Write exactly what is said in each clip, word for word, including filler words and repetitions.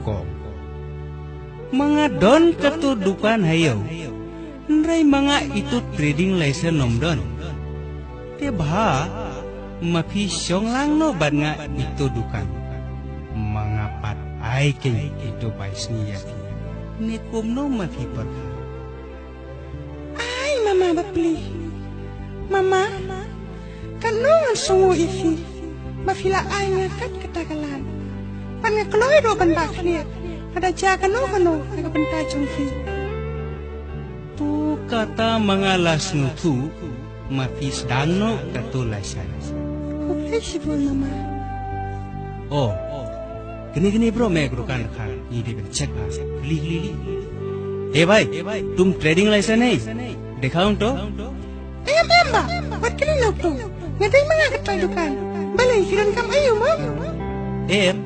Kong, ma nga don kato dukan ha ïew, hynrei ma nga ito trading license ym don. Te bha ma phi shong lang noh bad nga ito dukan. Ma nga pat ai keiñ ito bai sngi ïa phi. Ne kumno ma phi pyrkhat? Ai mama bapli. Mama, katno ngan sngewnguh ïa phi ba phi la ai nga kat kata ka lad. Pat nga kloi ruh ban bah khlieh lada jia kano kano ha ka bynta jong phi. To kata ma nga la sngewthuh, ma phi sdang noh kato license. Khublei shibun mama. Oh, kane kane bro, me ka dukan kha ngi dei ban check ha. Khlieh khlieh khlieh. Eh bhai, tum trading license ne? Dekhao to. Em em ba, wat kane lo to. Nga dei ma nga ka trai dukan. Balei phi donkam aïu mo? Em,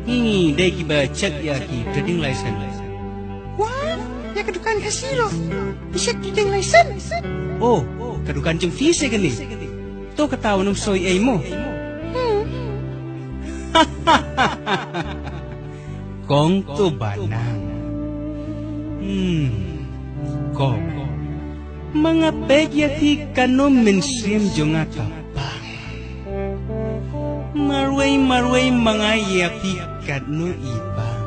ngi dei kiba check ïa ki trading license. Wah, ïa ka dukan ka siro. Phi check trading license. Oh, ka dukan jong phi se kane. To kata wat nym soi ei mo. Hmm. Kong to ba nang. Hmm. Kong, ma nga peit ïa phi katno mynsiem jong nga ka pang. Marwei marwei ma nga ïa phi katno i pang.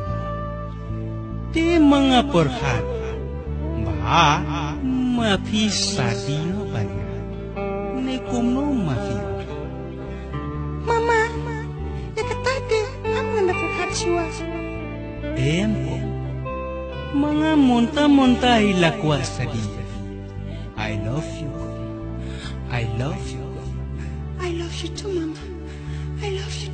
Te ma nga pyrkhat ba ma phi shadi noh bad nga, ne kumno ma phi? Mama, ïa kata te ngam ngan da pyrkhat shuwa. Em, em. Ma nga mynta mynta hi la kwah shadi. I love you. I love you. I love you too, Mama. I love you.